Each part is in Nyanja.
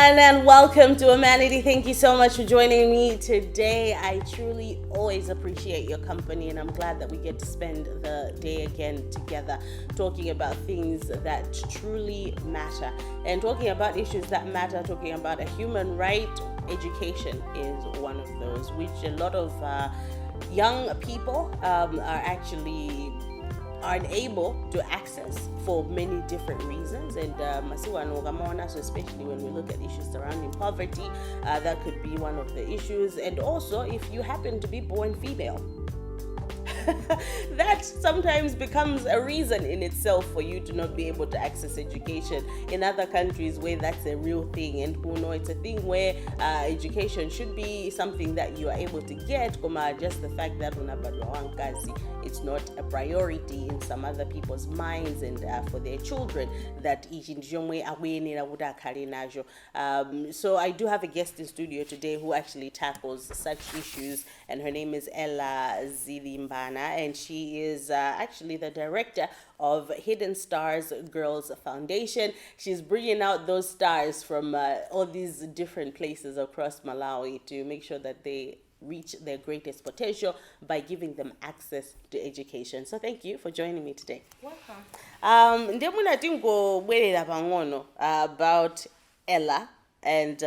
Everyone, and welcome to Womanity. Thank you so much for joining me today. I truly always appreciate your company, and I'm glad that we get to spend the day again together talking about things that truly matter and talking about issues that matter, talking about a human right. Education is one of those, which a lot of young people are actually unable to access for many different reasons. And masiku ano ukamaona, so especially when we look at issues surrounding poverty, that could be one of the issues. And also, if you happen to be born female, that sometimes becomes a reason in itself for you to not be able to access education. In other countries where that's a real thing, and who know, it's a thing where education should be something that you are able to get, koma just the fact that unabadwa wamkazi, it's not a priority in some other people's minds and for their children that ichi ndi chomwe akuyenera kuti akhale nacho. So I do have a guest in studio today who actually tackles such issues, and her name is Ella Zilimbana, and she is actually the director of Hidden Stars Girls Foundation. She's bringing out those stars from all these different places across Malawi to make sure that they reach their greatest potential by giving them access to education. So thank you for joining me today. Welcome. Ndiye mwina tingobwerera pang'ono about Ella, and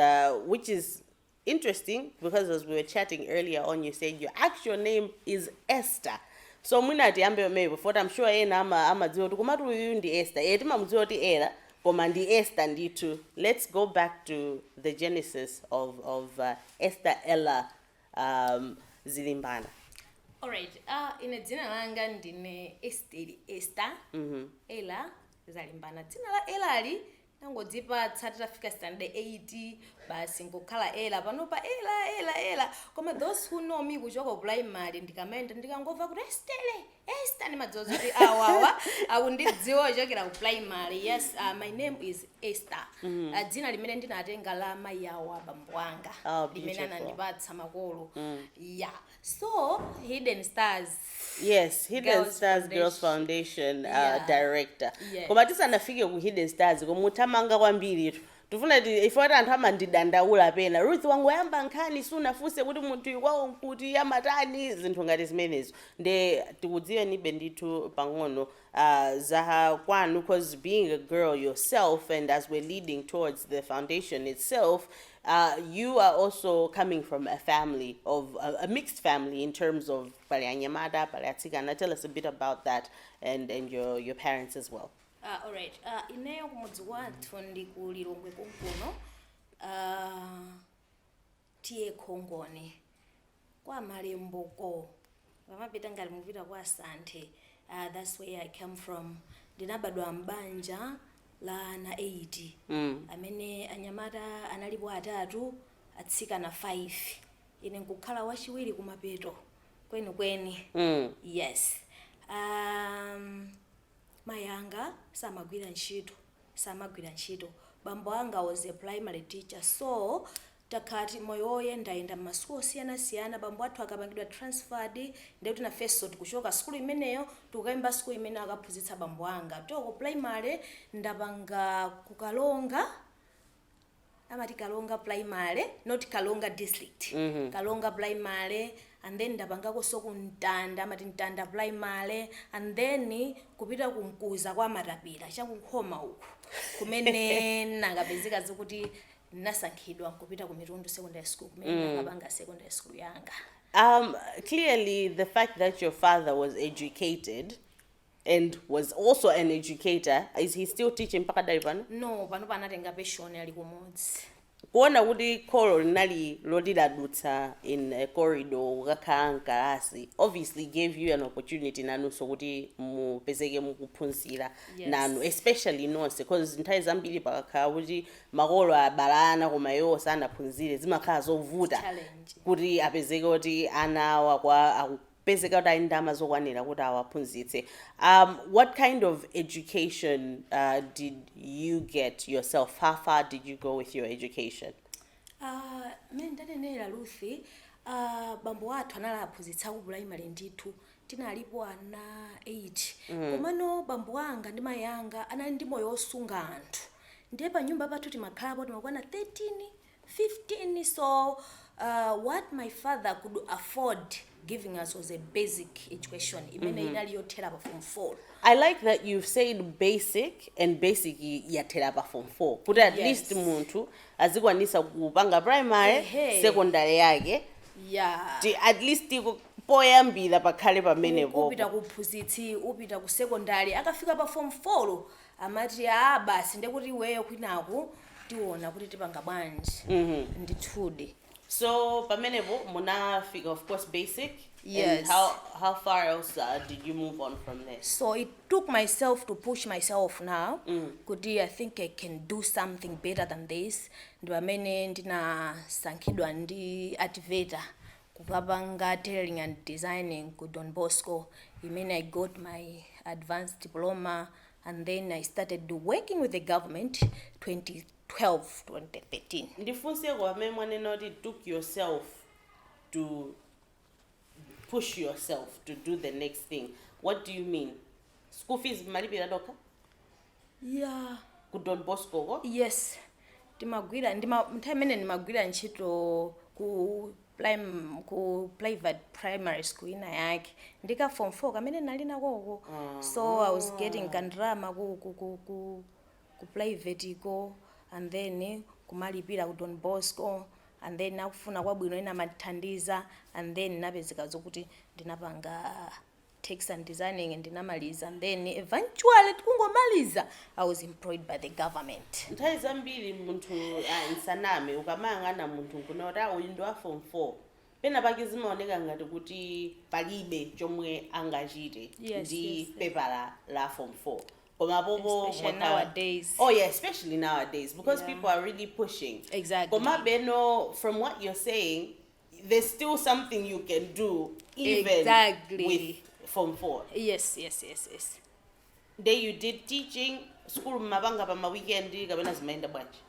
which is interesting because as we were chatting earlier on, you said your actual name is Esther. So mwina tiyambe maybe before, I'm sure ena amadziwa kuti komatu uyu ndi Esther. Eh, timamudziwa kuti Ella, koma ndi Esther ndithu. Let's go back to the genesis of Esther Ella Zilimbana. Alright, ine dzina langa ndine Esther, Esther Ella Zalimbana. Dzina la Elali nangodzipatsa titafika standard 8, basi nkukhala Ella panopa, Ella, Ella, Ella. Koma those who know me kuchoka ku primary, ndikamayenda ndikangomva kuti "Estele, Esther", ndimadziwa kuti awawa akundidziwa kuchokera ku primary. Yes, my name is Esther. Dzina limene ndinatenga la mayi awo, abambo anga, Oh, limene beautiful. Anandipatsa makolo. Yeah, so Hidden Stars Yes, Hidden Girls Stars Girls Foundation director. Yes. Koma tisanafike ku Hidden Stars, koma uthamanga kwambiri, tifuna ife ati anthu amandidandaula pena, "Ruth, wangoyamba nkhani, sunafunse kuti munthu kwawo nkuti, amatani," zinthu ngati zimenezo. Nde tikudziwenibe ndithu pang'ono za kwanu, because being a girl yourself, and as we're leading towards the foundation itself, you are also coming from a family of a mixed family in terms of pali anyamata, pali atsikana. Tell us a bit about that and your parents as well. Alright. Ineyo kumudzi kwathu ndi ku Lilongwe konkuno, T/A Khongoni, kwa Malemboko, pamapita ngati mupita kwa Santhe. That's where I come from. Ndinabadwa mbanja la ana 8, amene anyamata analipo atatu, atsikana 5, ine nkukhala wachiwiri kumapeto kwenikweni. Yes. Mayi anga samagwira ntchito, samagwira ntchito. Bambo anga was a primary teacher, so takhati moyo woyendayenda m'masukulu osiyanasiyana. Bambo athu akapangidwa transferred, ndekuti nafenso tikuchoka sukulu imeneyo, tikukayimba sukulu imene akaphunzitsa bambo anga. Toko primary ndapanga kuKalonga, amati Kalonga Primary, not Kalonga District, Kalonga Primary, and then ndapangakonso ku Mtanda, amati Mtanda Primary, and then kupita kuMkuza kwa Matapira, chakuNkhoma uku, kumene nakapezeka zikuti nasankhidwa nkupita ku Mitundu Secondary School, kumene nakapanga secondary school yanga. Clearly, the fact that your father was educated and was also an educator, is he still teaching mpaka pano? No, pano panatenga pension, ali kumudzi. Kuona kuti kholo linali loti ladutsa in a corridor kukakhala mkalasi obviously gave you an opportunity nanunso kuti mupezeke mukuphunzira nanu, especially nonse, because nthawi zambiri pakakhala kuti makolo abala ana koma iwo sanaphunzire, zimakhala zovuta Challenge. Kuti apezeke kuti ana awa kwa akupezeka kuti ali ndalama zokwanira kuti awaphunzitse. What kind of education did you get yourself? How far did you go with your education? Mmene ndanenera, Ruth, bambo athu anali aphunzitsa ku primary ndithu, tinalipo ana 8. Komano bambo anga ndi mayi anga anali ndi moyo wosunga anthu. Ndiye pa nyumba pathu timakhalapo timakwana 13, 15. So what my father could afford giving us was a basic education imene inali yothera pa form 4. I like that you've said basic, and basic yathera pa form 4 kuti at least munthu azikwanisa kupanga primary, secondary yake, at least poyambira pakhale pamenepo. Upita ku phunzitsi, upita ku secondary, akafika pa form 4 amati, "A basi, ndekuti iweyo kwinaku tiona kuti tipanga bwanji." Ndithudi. So pamenepo munafika, of course, basic. Yes. And how far else did you move on from there? So it took myself to push myself now kuti I think I can do something better than this. Ndi pamene ndinasankhidwa ndi a TEVETA kukapanga tailoring and designing ku Don Bosco, imene I got my advanced diploma, and then I started working with the government 2012, 2013. Ndifunseko, pamene mwanena kuti took yourself to push yourself to do the next thing, what do you mean? School fees malipira dokha? Yeah. Ku Don Bosco ko? Yes, timagwira ndima nthawi imene ndimagwira ntchito ku private primary school ina yake ndika form 4 kamene nali nakoko. So I was getting kandrama ku private iko and then kumalipira ku Don Bosco, and then akufuna kwabwino ena amathandiza, and then napezeka zokuti ndinapanga text and designing, ndinamaliza, and then eventually tikungomaliza I was employed by the government. Nthawi zambiri munthu, nsaname, ukamayang'ana munthu nkunena kuti uyu ndi wa form 4, pena pake zimaoneka ngati kuti palibe chomwe angachite ndi pepala la form 4, koma popo Especially nowadays. Oh yeah, especially nowadays, because people are really pushing. Koma beno, from what you're saying, there's still something you can do even with form 4. Yes. Then you did teaching school, mapanga pa ma weekend kapena zimayenda bwanji?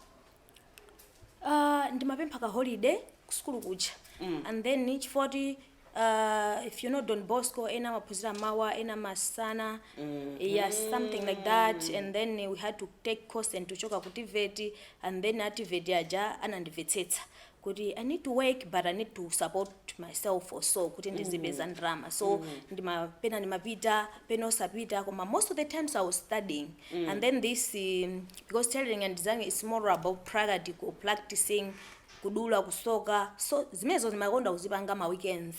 Ndimapempha ka holiday kusukulu kuja and then chifukwa if you know Don Bosco, ena amaphunzira mawa, ena masana, yeah, something like that. And then we had to take course and tuchoka ku TVET, and then a TVET aja anandimvetsetsa kuti I need to work, but I need to support myself also kuti ndizipeza ndrama. So pena ndimapita, pena osapita, koma most of the times I was studying. And then this because tailoring and designing is more about practical, practicing kudula, kusoka, so zimenezo zimakonda kuzipanga ma weekends,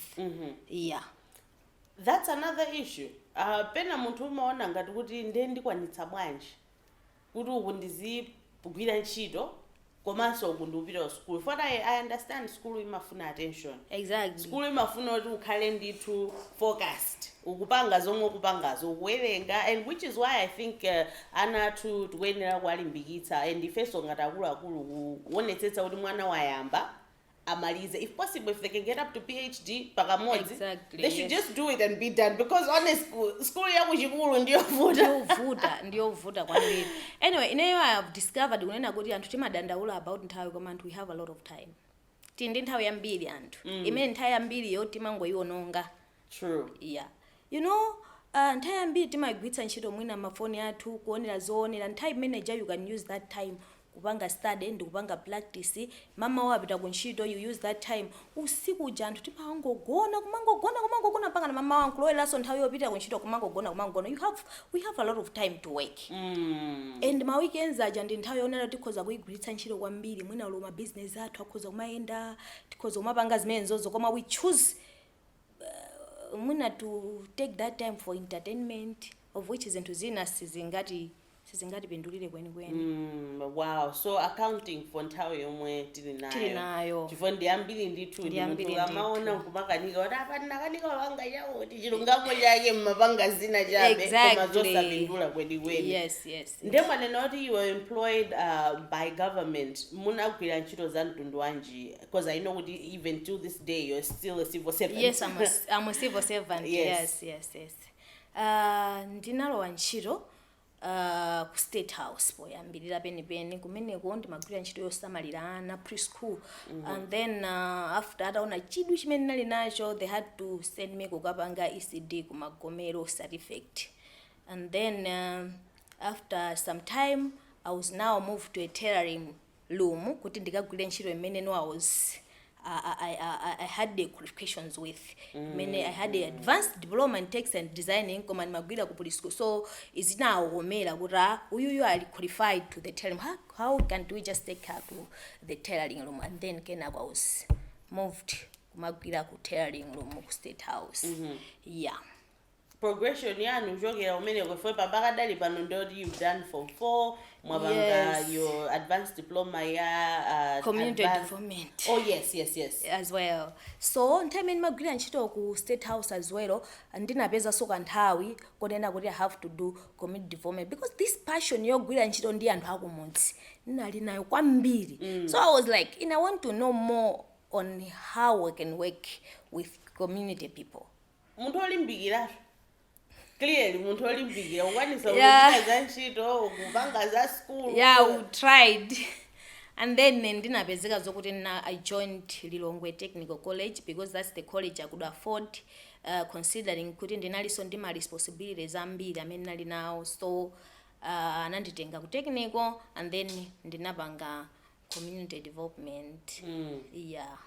yeah. That's another issue. Pena munthu umaona ngati kuti ndiye ndikwanitsa bwanji kuti uku ndizigwira ntchito komanso uku ndikupita ku school? For I understand school imafuna attention. School imafuna kuti ukhale ndithu focused, ukupanga zomwe ukupangazo, ukuwerenga, and which is why I think ana athu tikuyenera kuwalimbikitsa, and ifenso ngati akuluakulu kuonetsetsa kuti mwana wayamba amalize. If possible, if they can get up to PhD pakamodzi, they should just do it and be done, because honest, school yakuchikulu ndiyovuta. Ndiyovuta, ndiyovuta kwambiri. Anyway, ineyo I have discovered kunena kuti anthu timadandaula about nthawi, koma anthu we have a lot of time. Tili ndi nthawi yambiri anthu, imene nthawi yambiriyo timangoyiwononga. True. Yeah, nthawi yambiri timayigwiritsa ntchito mwina mafoni athu kuonera zoonera. Nthawi imene you can use that time kupanga study ndi kupanga practice. Mama wapita ku ntchito, you use that time. Usiku uja anthu timangogona, kumangogona, kumangogona, mpaka na mama wangu kuloweranso nthawi yopita ku ntchito, kumangogona, kumangogona. You have We have a lot of time to work. And ma weekends aja ndi nthawi yonena tikhoza kuyigwiritsa ntchito kwambiri, mwina ulo ma business athu akhoza kumayenda, tikhoza kumapanga zimenezozo, koma we choose mwina to take that time for entertainment, of which zinthu zina sizingatipindulire kwenikweni. Wow, so accounting for nthawi yomwe tili nayo. Tili nayo. Chifukwa ndi ambiri ndithu, Ndi ndi ambiri munthu ukamaona ndithu. nkumakanika kuti apa ndinakanika mapanga chakuti, chilungamo chake mmapanga zina chabe koma zosapindula kwenikweni. Yes. Ndiye mwanena kuti you were employed by government. Munagwira ntchito za mtundu wanji? Because I know kuti even till this day you're still a civil servant. Yes, I'm a civil servant. Yes. Ndinalowa ntchito ku State House poyambirira penipeni. Kumeneko ndimagwira ntchito yosamalira ana preschool, and then after ataona chidwi chimene ndinali nacho, they had to send me kukapanga ECD ku Magomero certificate, and then after some time I was now moved to a tailoring room kuti ndikagwire ntchito imene no I was I had the qualifications with imene I had the advanced diploma in textile and designing, koma ndimagwira ku police school, so izinawakomera kuti, ah, uyuyu ali qualified to the tailoring. How can we just take her to the tailoring room? And then kenako I was moved kumagwira ku tailoring room ku State House, yeah. Progression yanu kuchokera kumeneko fo pakadali pano ndoti you've done form 4, mwapanga your advanced diploma ya community development. Oh, yes. As well. So nthawi imene ndimagwira ntchito ku State House as well, ndinapezanso kanthawi konena kuti I have to do community development because this passion yogwira ntchito ndi anthu akumudzi ndinali nayo kwambiri. So I was like, I want to know more on how I can work with community people. Munthu olimbikira, clearly munthu olimbikira, kukwanisa kuchita za ntchito, kupanga za school. Yeah, we tried. And then ndinapezeka zokuti na I joined Lilongwe Technical College because that's the college I could afford, considering kuti ndinalinso ndi ma responsibilities ambiri amene ndinali nawo. So ananditenga ku technical and then ndinapanga community development, yeah.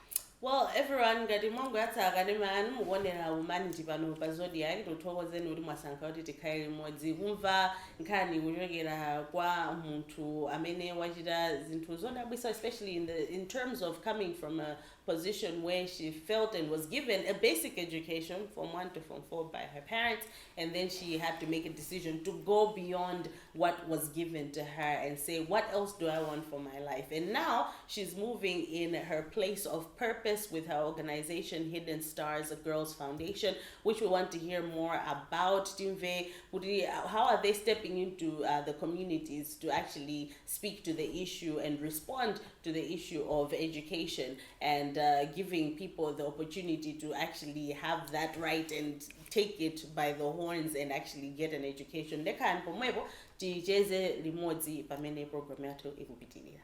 Well, everyone, ngati mwangoyatsa kanema anu, mukuonera Womanity pano pa Zodiak. Tikuthokozeni kuti mwasankha kuti tikhale limodzi kumva nkhani kuchokera kwa munthu amene wachita zinthu zodabwitsa, especially in terms of coming from a position where she felt and was given a basic education from 1 to form 4 by her parents, and then she had to make a decision to go beyond what was given to her and say, "What else do I want for my life?" And now she's moving in her place of purpose with her organization, Hidden Stars Girls Foundation, which we want to hear more about. Timve kuti how are they stepping into the communities to actually speak to the issue and respond to the issue of education and giving people the opportunity to actually have that right and take it by the horns and actually get an education. Lekani pomwepo, ticheze limodzi pamene program yathu ikupitirira.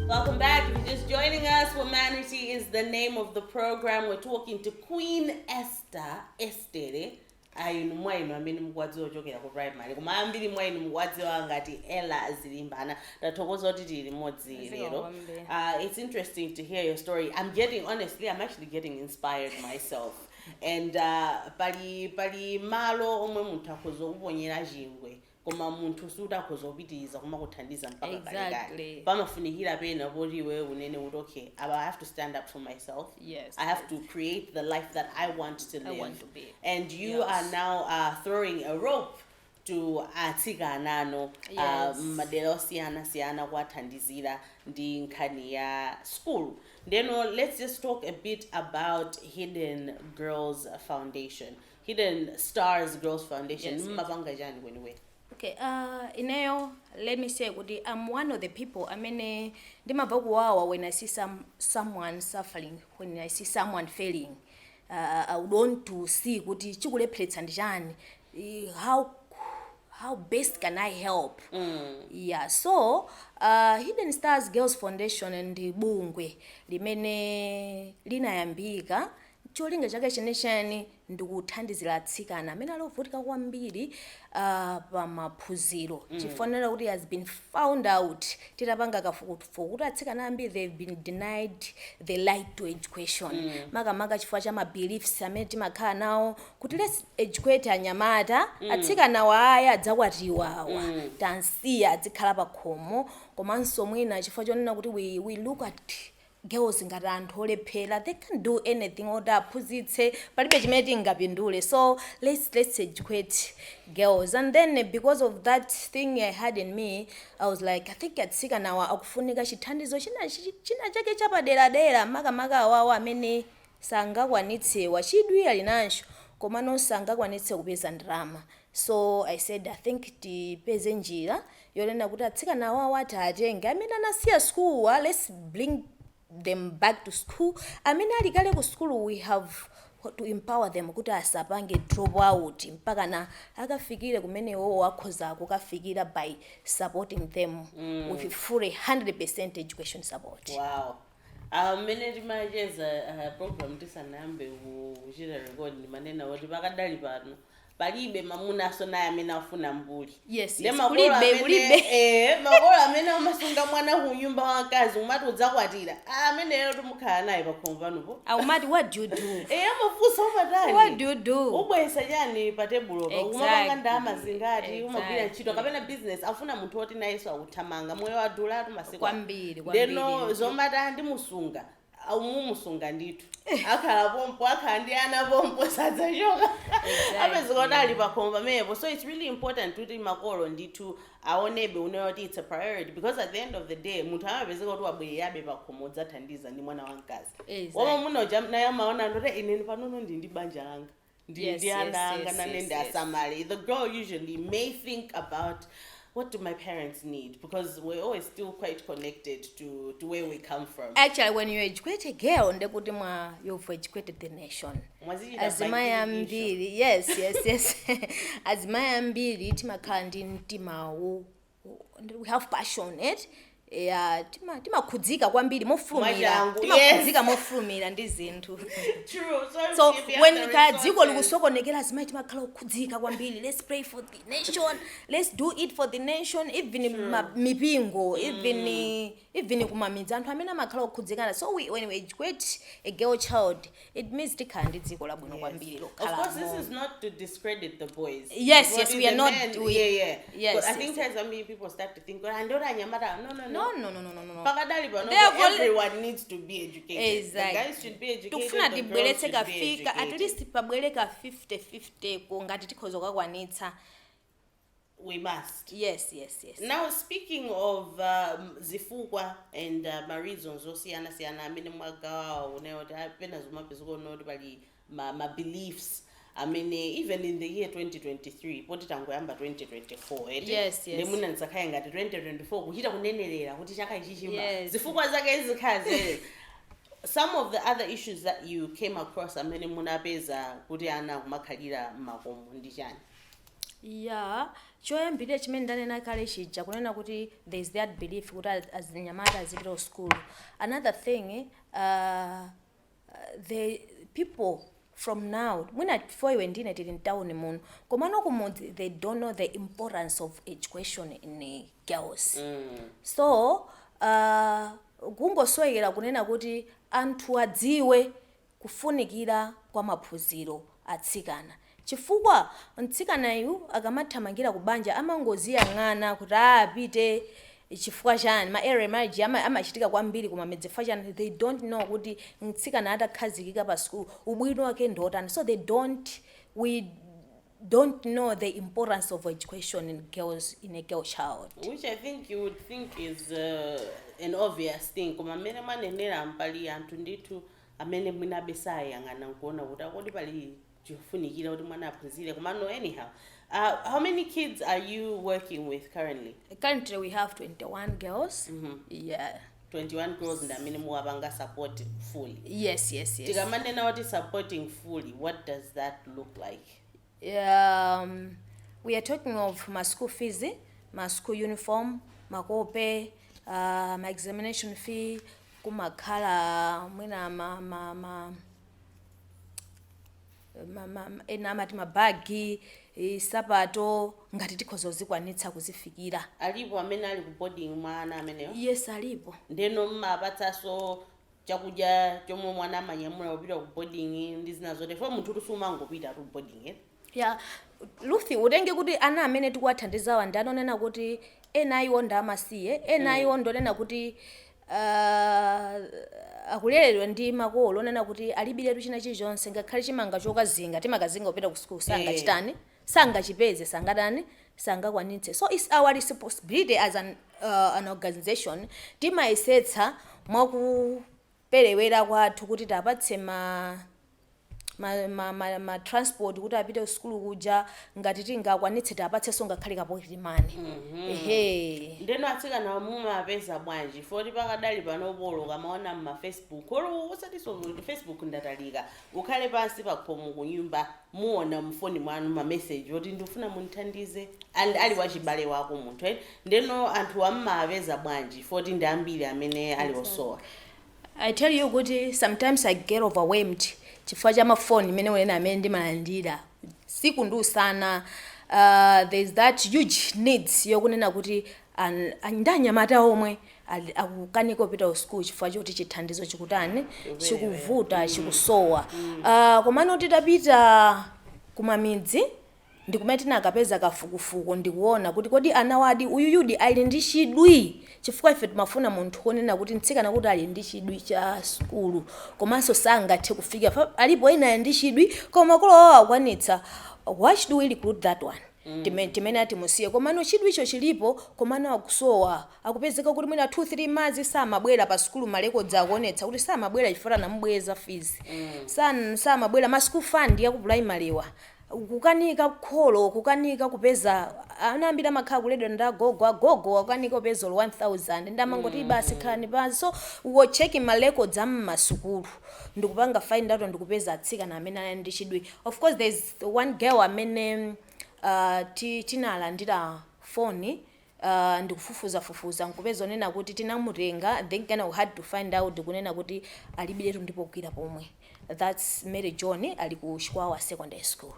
Welcome back. If you're just joining us, Womanity is the name of the program. We're talking to Queen Esther Estere. Inu mwa inu amene mukuwadziwa ochokera ku primary, koma ambiri mwa inu mukuwadziwa ngati Ella Zilimbana. Tathokoza kuti tili limodzi lero. Kwambiri. It's interesting to hear your story. I'm getting, honestly, I'm actually getting inspired myself. And pali malo omwe munthu akhoza kuponyera chingwe, koma munthu sutakhoza kupitiriza kumakuthandiza mpaka kalekale. Pamafunikira pena poti iwe unene kuti, "Okay, I have to stand up for myself. I have to create the life that I want to live." Want to be. And you are now throwing a rope to atsikana ano madera osiyana-siyana kuwathandizira ndi nkhani ya school. Ndeno let's just talk a bit about Hidden Girls Foundation, Hidden Stars Girls Foundation. Mmapanga chani kwenikweni? Okay, ineyo, let me say kuti I'm one of the people amene ndimamva kuwawa when I see someone suffering, when I see someone failing. I would want to see kuti chikulepheretsa ndi chani. How best can I help? Yeah, so Hidden Stars Girls Foundation ndi bungwe limene linayambika, cholinga chake chenecheni ndikuthandizira atsikana amene ali ovutika kwambiri pa maphunziro, chifanira kuti has been found out titapanga kafukufuku kuti atsikana ambiri, they've been denied the right to education, makamaka chifukwa cha ma beliefs amene timakhala nawo kuti let's educate anyamata, atsikana waya adzakwatiwawa, tansiya adzikhala pa khomo. Komanso mwina chifukwa chonena kuti we look at girls ngati anthu olephera, they can do anything, oti aphunzitse palibe chimene tingapindule, so let's educate girls. And then because of that thing I had in me, I was like, I think atsikanawa akufunika chithandizo china chake chapaderadera, makamaka awawo amene sangakwanitsewa, chidwi ali nacho komano sangakwanitse kupeza ndalama. So I said, I think tipeze njira yonena kuti atsikana awawo atenge amene anasiya school, let's bring them back to school. Amene ali kale ku school, we have To empower them kuti asapange drop out mpaka na akafikire kumene iwowo akhoza kukafikira by supporting them with fully 100% education support. Wow. Mmene timacheza program tisanayambe kuchita record, ndimanena kuti pakadali pano palibe mamunaso naye amene afuna mbuli. Yes. Nde makolo Kulibe, kulibe. Makolo amene amasunga mwana ku nyumba wakazi umati udzakwatira, ameneyo timukhala naye pakhomo panopo. Aumati, "What do you do?" Amafunsa, "Umatani?" "What do you do?" "Ubwesa chani pa tebulo?" "Umapanga ndalama zingati? Umagwira ntchito kapena business?" Afuna munthu woti nayenso akuthamanga, moyo wadulatu masiku ano. Kwambiri, kwambiri. Ndeno zomati andimusunga, mumusunga ndithu, akhala pompo, akhala ndi ana pompo, sadzachoka, apezeka kuti ali pakhomo pamenepo. So it's really important kuti makolo ndithu aonebe uneyo kuti it's a priority, because at the end of the day munthu amapezeka kuti wabwererabe pakhomo udzathandiza ndi mwana wamkazi. Wamamuna uja naye amaona ndoti ineni panono ndi ndi banja langa, ndi ndi ana anga, nane ndi asamale. The girl usually may think about, "What do my parents need?" Because we're always still quite connected to where we come from. Actually, when you educate a girl, ndekuti mwa you've educated the nation. Mwazichita Azimayi by ambiri, yes, azimayi ambiri timakhala ndi mtimawo, we have passion it, yeah, timakhudzika kwambiri mofulumira. Mwachangu, Timakhudzika mofulumira ndi zinthu. True. So, So if you have when the ka dziko resources- likusokonekera, azimayi timakhala okhudzika kwambiri. Let's pray for the nation, let's do it for the nation. Even mipingo, even kumamidzi, anthu amene amakhala okhudzikana. So when we educate a girl child, it means tikhala ndi dziko labwino kwambiri. Of course, this is not to discredit the boys. Yes, But yes, if we are the not- men, yes, But I think times many people start to think, "Oh, andora anyamata." No, no, no. No. Pakadali pano, everyone needs to be educated. Exactly. The guys should be educated. Tikufuna The girls tibweretse should be kafika at educated. least pabwere ka 50-50 ko ngati tikhoza kukakwanitsa. We must. Yes. Now, speaking of zifukwa and ma reasons osiyana siyana amene mwagawawo, unayo kuti apena zomapezeka kuti pali ma beliefs amene even in the year 2023, poti tangoyamba 2024 eti? Yes. Ndemuna ndisakhale ngati 2024 kuchita kunenerera kuti chaka ichichimba zifukwa zake zikhala zere. Some of the other issues that you came across amene munapeza kuti ana kumakhalira mmakomo ndi chani? Yeah, choyambirira chimene ndanena kale chija, kunena kuti there is that belief kuti azinyamata azipita ku school. Another thing, the people from now, mwina before iwe ndine tili mtawuni muno, komano kumudzi they don't know the importance of education in girls. So kungosowekera kunena kuti anthu adziwe kufunikira kwa maphunziro atsikana, chifukwa mtsikanayu akamathamangira ku banja amangoziyang'ana kuti apite chifukwa chani. Ma early marriage amachitika kwambiri kumamidzi chifukwa chani? They don't know kuti mtsikana atakhazikika pa school ubwino wake ndotani. So they don't we don't know the importance of education in girls, in a girl child. Which I think you would think is an obvious thing, koma mmene mwanenera mpali anthu ndithu amene mwina abesayang'ana nkuona kuti akodi pali chofunikira kuti mwana aphunzire. Komano anyhow, how many kids are you working with currently? Currently we have 21 girls, yeah. 21 girls ndi amene muwapanga support fully? Yes. Tikamanena kuti supporting fully, what does that look like? We are talking of ma school fees, ma school uniform, makope, ma examination fee, kumakhala mwina ma ena amati mabagi, sapato, ngati tikhoza kuzikwanitsa kuzifikira. Alipo amene ali ku boarding mwa ana ameneyo? Yes, alipo. Ndeno mmapatsanso chakudya chomwe mwana amanyamula kupita ku boarding ndi zina zote fo munthu sumangopita ku boarding, eh? Ya, Ruth, utenge kuti ana amene tikuwathandizawa ndi anonena kuti ena iwo ndi amasiye, ena iwo ndonena kuti akuleredwa ndi makolo onena kuti alibiretu china chilichonse, ngakhale chimanga chokazinga, timakazinga kupita ku school, sangachitani, sangachipeze, sangatani, sangakwanitse. So it's our responsibility as an organization, timayesetsa mwakuperewera kwathu kuti tapatse ma ma transport kuti apite ku sukulu kuja. Ngati tingakwanitse, tiapatsenso ngakhale ka pocket money. Ehe. Ndeno atsikana mumapeza bwanji? Poti pakadali pano ukamaona mma Facebook, olo usatinso Facebook, ndatalika, ukhale pansi pakhomo kunyumba, muona mfoni mwanu ma message oti ndifuna mundithandize, and ali wachibale wako munthu, eh? Ndeno anthu amumapeza bwanji, poti ndi ambiri amene ali osowa? I tell you kuti sometimes I get overwhelmed chifukwa cha mafoni imene unena amene ndimalandira siku ndi usana. There's that huge needs yokunena kuti ndi anyamata omwe akukanika kupita ku school chifukwa choti chithandizo chikutani? Chikuvuta, chikusowa. Komano titapita kumamidzi ndikumene tinakapeza kafukufuku, ndikuona kuti kodi ana wadi uyuyudi ali ndi chidwi, chifukwa ife timafuna munthu wonena kuti mtsikana kuti ali ndi chidwi cha sukulu komanso sangathe kufika. Alipo ena ali ndi chidwi koma makolo awo akwanitsa. Why should we recruit that one? Timene atimusiye, komano chidwicho chilipo, komano akusowa, akupezeka kuti mwina 2 3 months samabwera pa sukulu, ma records akuonetsa kuti samabwera chifukwa anamubweza fees. Samabwera ma school fund ya ku primary wa, kukanika kholo, kukanika kupeza. Ana ambiri amakhala kuleredwa ndi agogo, agogo akukanika kupeza olo 1000, ndamangoti basi khalani pansi. So we were checking ma records am'masukulu, ndikupanga find out, ndikupeza atsikana amene ali ndi chidwi. Of course there's one girl amene tinalandira foni, ndikufufuzafufuza nkupeza onena kuti tinamutenga, then kana we had to find out kunena kuti alibiretu ndipo kugwira pomwe. That's Mary John, ali ku Chikwawa Secondary School.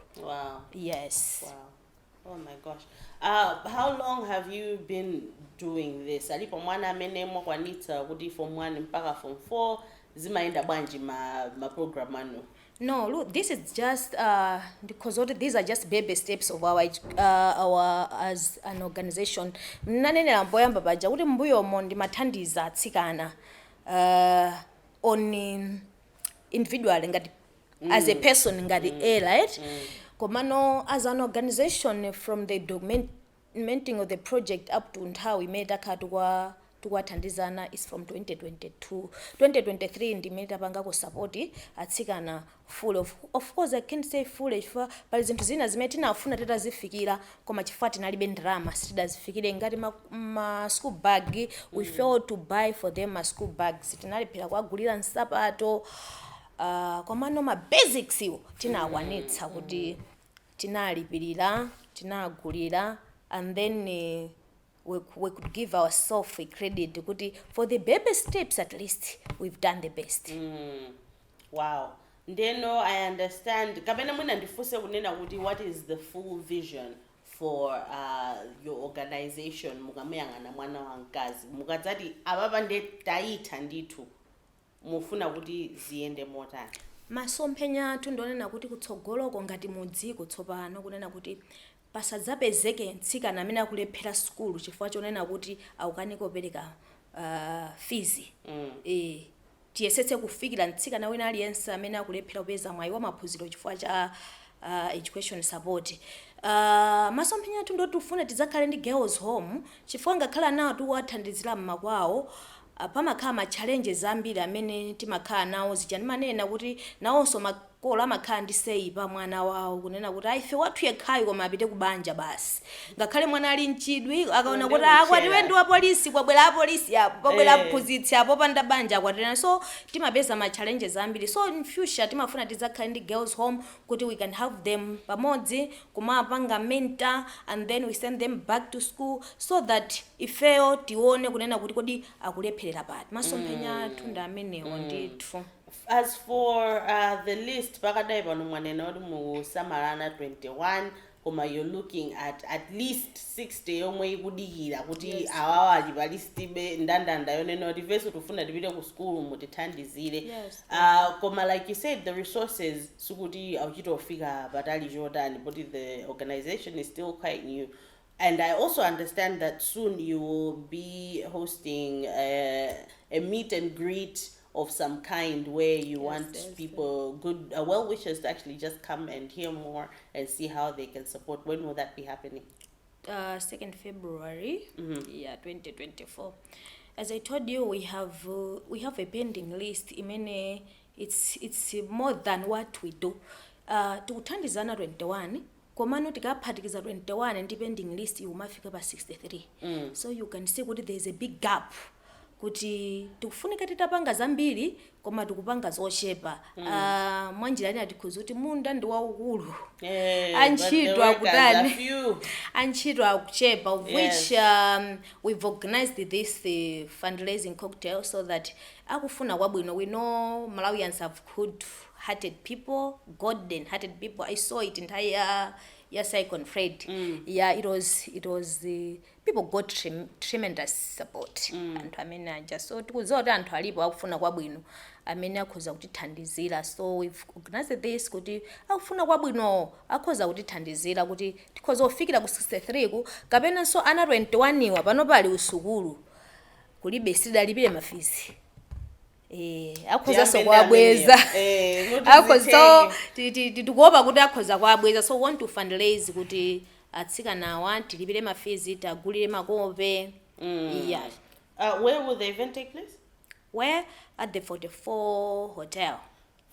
Yes. Wow. Oh my gosh. How long have you been doing this? Alipo mwana amene mwakwanitsa kuti form 1 mpaka form 4? Zimayenda bwanji ma program anu? No, look, this is just because what these are just baby steps of our as an organization. Nanenera mpoyamba paja kuti mbuyomo ndimathandiza atsikana on individual, ngati as a person, ngati a right. Komano as an organization, from the documenting of the project up to nthawi imene takhala tikuwathandizana is from 2022. 2023 ndimene tapangako support atsikana full. Of course I can't say full chifukwa pali zinthu zina zimene tinafuna titazifikira, koma chifukwa tinalibe ndalama sitidazifikire, ngati ma school bag. We failed to buy for them ma school bags, tinalephera kuwagulira nsapato, komano ma basics iwo tinakwanitsa kuti tinalipirira, tinagulira, and then we could give ourselves a credit kuti for the baby steps at least we've done the best. Wow. Ndeno I understand, kapena mwina ndifunse kunena kuti what is the full vision for your organization mukamuyang'ana mwana wamkazi, mukadzati apapa nde tayitha ndithu, mufuna kuti ziyende motani? Masomphenya athu ndionena kuti kutsogoloko ngati mudziko tsopano, kunena kuti pasadzapezeke mtsikana amene akulephera sukulu chifukwa chonena kuti akukanika kupereka fees. Tiyesetse kufikira mtsikana wina aliyense amene akulephera kupeza mwayi wa maphunziro chifukwa cha education support. Masomphenya athu ndoti tifuna tidzakhale ndi girls home, chifukwa ngakhale anawo tikuwathandizira mmakwawo, pamakhala ma challenges ambiri amene timakhala nawo. Zija ndimanena kuti nawonso makolo amakhala ndi say pa mwana wawo, kunena kuti aife wathu yekhayo koma apite ku banja basi, ngakhale mwana ali mchidwi, akaona kuti Ndiye akwatiwe ndi wa polisi, kwabwera apolisi apo, pabwera mphunzitsi apo, panda banja akwatirana. So timapeza ma challenges ambiri. So in future timafuna tidzakhale ndi girls home kuti we can have them pamodzi kumapanga mentor, and then we send them back to school so that ifeyo tione kunena kuti kodi akulepherera pati. Masomphenya athu ndi amenewo ndithu. As for the list, pakadai pano mwanena kuti musamalana 21, koma you're looking at least 60 yomwe ikudikira kuti awawa ali pa list be ndandanda yonena kuti ifenso tifuna tipite ku school, mutithandizire. Koma like you said, the resources sikuti akuchitofika patali chotani, but the organization is still quite new. And I also understand that soon you will be hosting a meet and greet of some kind where you want people, good well wishers, to actually just come and hear more and see how they can support. When will that be happening? 2nd February, yeah, 2024. As I told you, we have a pending list imene It's more than what we do. Tikuthandizana 21, komano tikaphatikiza 21 ndi pending list ikumafika pa 63. So you can see kuti there is a big gap, kuti tikufunika titapanga zambiri koma tikupanga zochepa. Mwanjira ina tikhuza kuti munda ndi waukulu, antchito akutani? Antchito akuchepa, of which we've organized this fundraising cocktail so that akufuna kwabwino, we know Malawians have good hearted people, golden hearted people. I saw it nthawi ya Cyclone Fred. Yeah, it was people got tremendous support, anthu amene aja. So tikudziwa kuti anthu alipo akufuna kwabwino amene akhoza kutithandizira. So we've organized this kuti akufuna kwabwino akhoza kutithandizira kuti tikhoza kufikira ku 63 ku, kapenanso ana 21 iwa pano pali usukulu kulibe, sidalipire ma fees, akhozanso kuwabweza. Akhoza, so tikuopa kuti akhoza kuwabweza. So we want to fundraise kuti atsikanawa tilipire ma fees, tagulire makope, yeah. Where will the event take place? Where? At the 44 Hotel.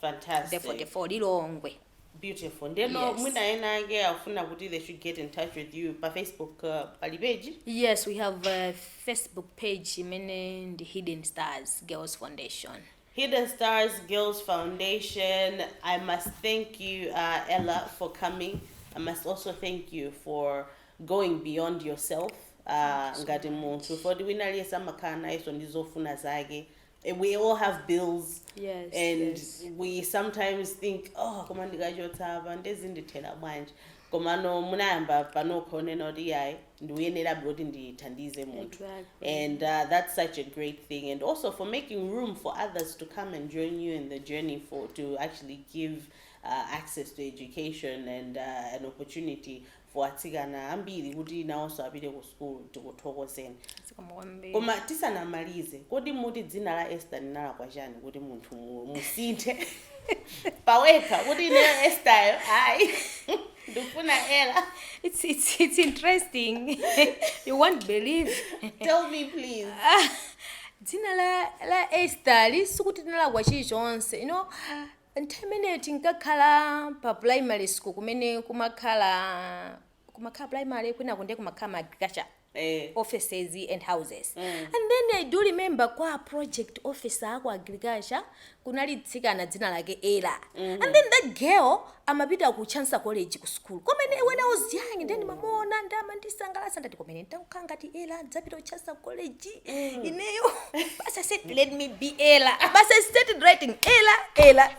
Fantastic. The 44 Lilongwe. Beautiful. Ndeno mwina ena ake afuna kuti they should get in touch with you pa Facebook, pali page? Yes, we have a Facebook page imene ndi Hidden Stars Girls Foundation. Hidden Stars Girls Foundation. I must thank you, Ella, for coming. I must also thank you for going beyond yourself. Ngati munthu, for wina aliyense amakhala nayenso ndi zofuna zake. We all have bills and we sometimes think, "Oh, koma ndikachotsa apa ndezindithera bwanji?" Komano munayamba panokha onena kuti iyayi, ndikuyenerabe kuti ndithandize munthu. And that's such a great thing, and also for making room for others to come and join you in the journey for to actually give access to education and an opportunity for atsikana ambiri kuti nawonso apite ku school. Tikuthokozeni. Zikomo kwambiri. Koma tisanamalize, kodi muti dzina la Esther linalakwa chani kuti munthu musinthe pawekha kuti ine Estheryo hayi, ndikufuna Ella? It's interesting. You won't believe. Tell me, please. Dzina la Esther lisikuti tinalakwa chilichonse. Nthawi imeneyo tinkakhala pa primary school kumene kumakhala primary, kwinako ndiye kumakhala ma agriculture offices and houses. And then I do remember kwa project officer aku agriculture kunali tsikana dzina lake Ella. And then that girl amapita ku Chancellor College ku school komene. When I was young, then ndimamuona, ndamandisangalatsa, ndati komene ndakukhala ngati Ella, ndidzapita ku Chancellor College ineyo. Basi, I said, "Let me be Ella." Basi, I started writing Ella, Ella.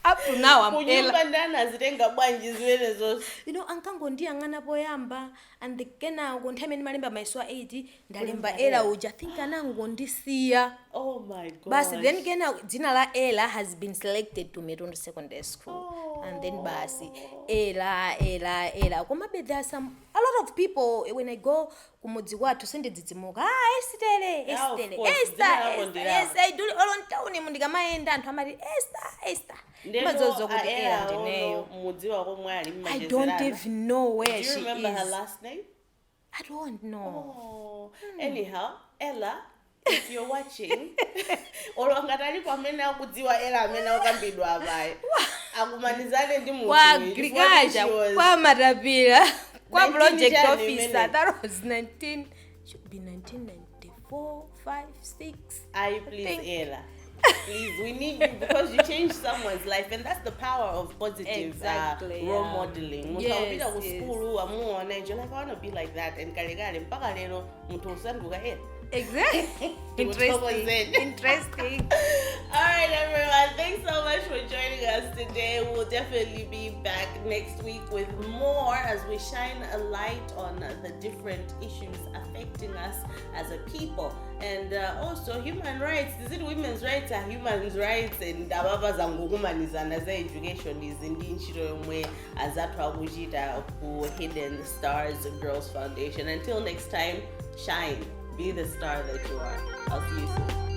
Up to now I'm Ella. Kunyumba ndani azitenga bwanji zimene zonse? Ankangondiyang'ana poyamba, and the kenako nthawi imene malemba mayeso a 8 ndalemba Ella uja, I think anangondisiya. Oh my God. Basi, then kena dzina la Ella has been selected to Mitundu Secondary School. And then basi, Ella, Ella, Ella. Komabe there are some a lot of people, when I go kumudzi kwathu sindidzidzimuka, "Ah, Estere." Yeah, of Estere. course, Esther. dzina lako Esther. ndilako. Yes, I do. Olo mtawuni mundikamayenda anthu amati, "Esther, Esther." Ndeno Mazozo kuti a Ella Ella ndineyo. ono mudziwa komwe ali? I don't even know where Do you she remember is. Her last name? I don't know. Oh. Anyhow, Ella, if you're watching, olo ngati alipo amene akudziwa Ella amene akukambidwa apayi, akumanizane ndi munthu Kwa uyu, chifukwa agriculture, she was kwa Matapira, kwa 19 project chani officer. imene? That was 19, should be 1994, 5, 6. I please, Ella, please, we need you because you changed someone's life, and that's the power of positive role modeling. Munthu akupita ku school, amuona and you're like, "I want to be like that," and kalekale mpaka lero munthu usanduka Ella. Exactly. Interesting. Tikuthokozeni. Interesting. All right, everyone. Thanks so much for joining us today. We'll definitely be back next week with more as we shine a light on the different issues affecting us as a people and also human rights. Is it women's rights are human rights? And ababa zangokumanizana za education izi ndi ntchito yomwe azathu akuchita ku Hidden Stars Girls Foundation. Until next time, shine. Be the star that you are. I'll see you soon.